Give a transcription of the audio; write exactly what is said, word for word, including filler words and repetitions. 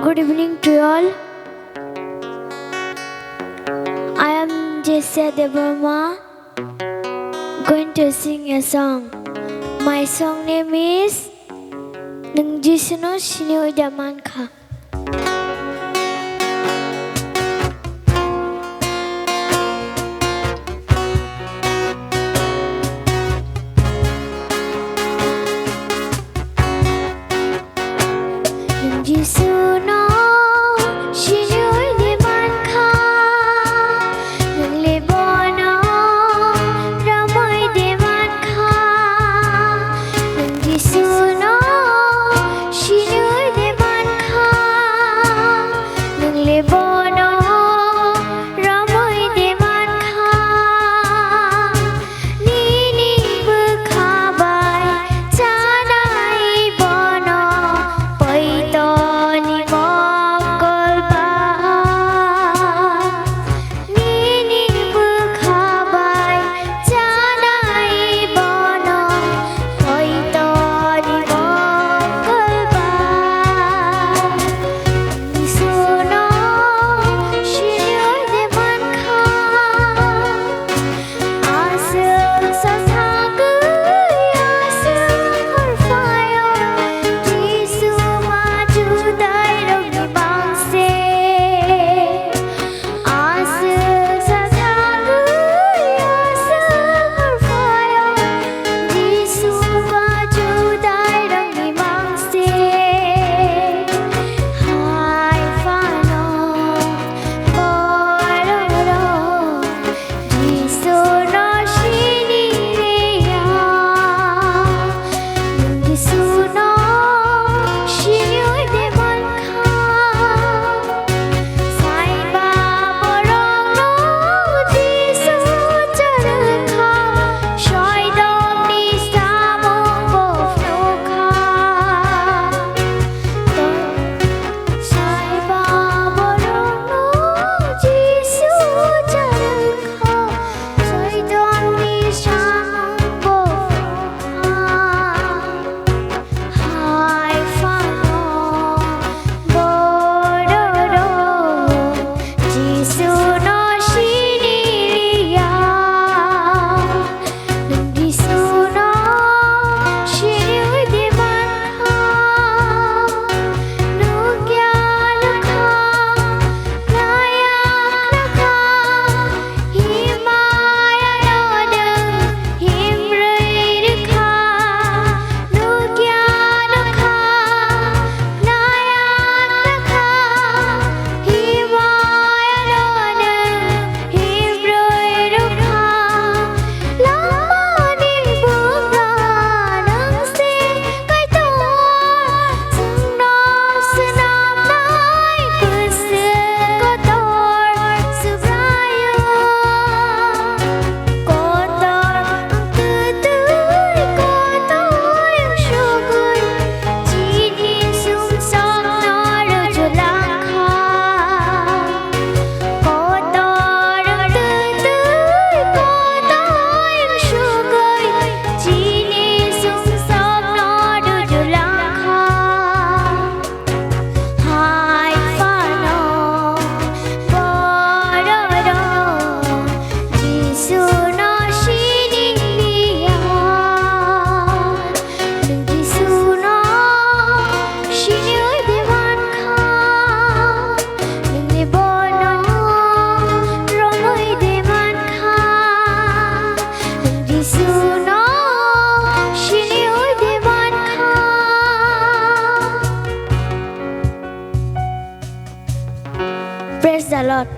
Good evening to all. I am Jessia Debbarma, going to sing a song. My song name is Nwng Jisuno Sini Oi De Mankha. Nwng Jisuno sini oi de mankha, nwng le bono romwi de mankha. Nwng Jisuno sini oi de mankha, nwng le bono romwi de mankha. Nini bwkha bai chanai bono poitoni mokol ba. Nini bwkha bai chanai bono poitoni mokol ba. Jisuno sini oi de mankha. Aswk sa sagwi aswk hor phaio, Jisu ma Judairokni mangse. Aswk sa sagwi aswk hor phaio, Jisu ma Judairokni mangse. Hai phano bororok Jisuno sini liya, Jisuno sini oi de mankha. Saiba borokno Jisu chwrwngkha, soidomni samung bo phnukha. Saiba borokno Jisu chwrwngkha, soidomni samung bo phnukha. Hai phano bororok Jisuno sini liya. Nwng Jisuno sini oi de mankha. Nukya nukha, naya nukha, himaya no nwng himrwi rwkha. Nukya nukha, naya nukha, himaya no nwng himrwi rwkha. Lamani bugra nwng se Kaitor, chwngno swnamnai bwswk kotor Subraiyung. Kotor wng twtwi, kotor wng sugwi, chini sumsokno rwjulangkha. Kotor wng twtwi, kotor wng sugwi, chini sumsokno rwjulangkha. Hai phano bororok Jisuno sini liya. Nwng Jisuno sini oi de mankha, nwng le bono romwi de mankha. Nwng Jisuno sini oi de mankha. Praise the Lord.